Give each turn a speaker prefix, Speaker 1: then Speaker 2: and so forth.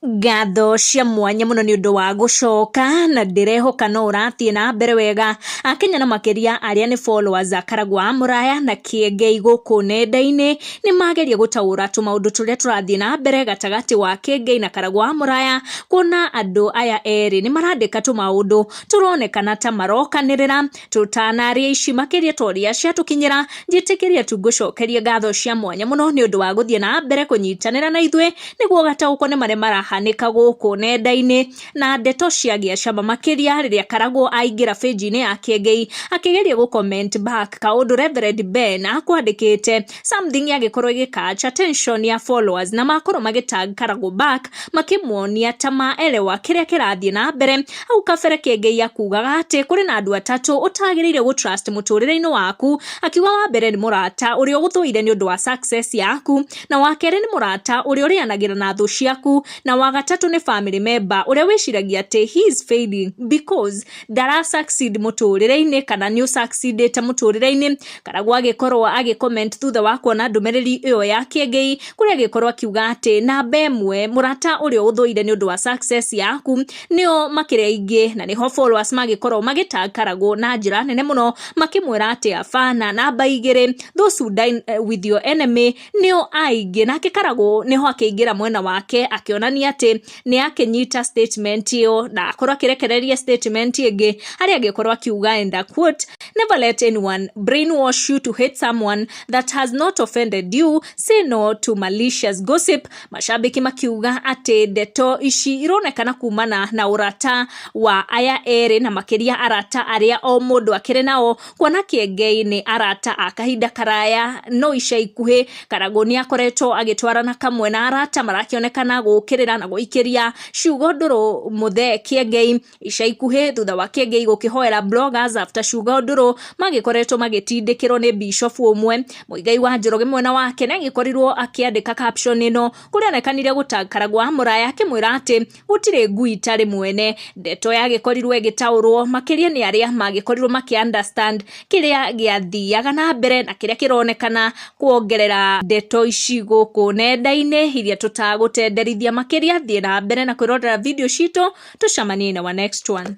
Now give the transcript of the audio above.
Speaker 1: Ngatho cia mwanya mũno nĩ ũndũ wa gũcoka na ndĩrehoka no ũrathiĩ na mbere wega. Akenya na makĩria arĩa nĩ followers a Karagũ wa Mũraya na Kĩengei gũkũ nenda-inĩ nĩ mageria gũtaũra tũmaũndũ tũrĩa tũrathiĩ na mbere gatagatĩ wa Kĩengei na Karagũ wa Mũraya, kuona andũ aya erĩ nĩ marandĩka tũmaũndũ tũronekana ta marokanĩrĩra. Tũtanaria ici makĩria ta ũrĩa ciatũkinyĩra, njĩtĩkĩria tu ngũcokerie ngatho cia mwanya mũno nĩ ũndũ wa gũthiĩ na mbere kũnyitanĩra na ithuĩ nĩguo ũgataũkwo nĩ marĩa marahanĩka gũkũ nenda-inĩ. Na ndeto ciagĩa cama makĩria rĩrĩa Karagũ aingĩra page-inĩ ya Kĩengei akĩgeria gũ comment back kaũndũ Reverend Ben akwandĩkĩte, something yagĩkorwo ĩgĩ catch attention ya followers na makorwo magĩ tag Karagũ back makĩmuonia ta maelewa kĩrĩa kĩrathiĩ na mbere. Hau kabere Kĩengei akugaga atĩ kũrĩ na andũ atatũ ũtagĩrĩire gũ trust mũtũrĩre-inĩ waku, akiuga wa mbere nĩ mũrata ũrĩa ũgũthũire nĩ ũndũ wa success yaku, na wa kerĩ nĩ mũrata ũrĩa ũrĩanagĩra na thũ ciaku, na wa gatatũ nĩ family member ũrĩa wĩciragia atĩ he is failing because ndara succeed mũtũrĩre-inĩ kana nĩ ũsucceedĩte mũtũrĩre-inĩ. Karagũ agĩkorwo agĩ comment thutha wa kuona ndũmĩrĩri ĩyo ya Kĩengei, kũrĩa agĩkorwo akiuga atĩ namba ĩmwe, mũrata ũrĩa ũthũire nĩ ũndũ wa success yaku, nĩo makĩrĩ aingĩ, na nĩho followers magĩkorwo magĩ tag Karagũ na njĩra nene mũno makĩmwĩra atĩ abana. Namba igĩrĩ, those who dine with your enemy, nĩo aingĩ. Nake Karagũ nĩho akĩingĩra mwena wake akĩonania atĩ nĩ akĩnyita statement ĩyo na akorwo akĩrekereria statement ĩngĩ harĩa agĩkorwo akiuga, and I quote, "Never let anyone brainwash you to hate someone that has not offended you. Say no to malicious gossip." Mashabiki makiuga atĩ ndeto ici ironekana kumana na ũrata wa aya erĩ, na makĩria arata arĩa o mũndũ akĩrĩ nao, kuona Kĩengei nĩ arata a kahinda karaya, no ica ikuhĩ Karagũ nĩ akoretwo agĩtwarana kamwe na arata marakĩonekana gũkĩrĩra na gũikĩria ciugo ndũrũ mũthee Kĩengei ica ikuhĩ, thutha wa Kĩengei gũkĩhoera bloggers after ciugo ndũrũ magĩkoretwo magĩtindĩkĩrwo nĩ bishop ũmwe. Mũigai wa Njoroge mwena wake nĩ agĩkorirwo akĩandĩka caption ĩno kũrĩa onekanire gũtag Karagũ wa Mũraya akĩmwĩra atĩ gũtirĩ ngui itarĩ mwene. Ndeto yagĩkorirwo ĩgĩtaũrwo makĩria nĩ arĩa magĩkorirwo makĩ understand kĩrĩa gĩathiaga na mbere na kĩrĩa kĩronekana kuongerera ndeto ici gũkũ nenda-inĩ iria tũtagũtenderithia makĩria. Thiĩ na mbere na kwĩrorera video citũ, tũcemanie in our next one.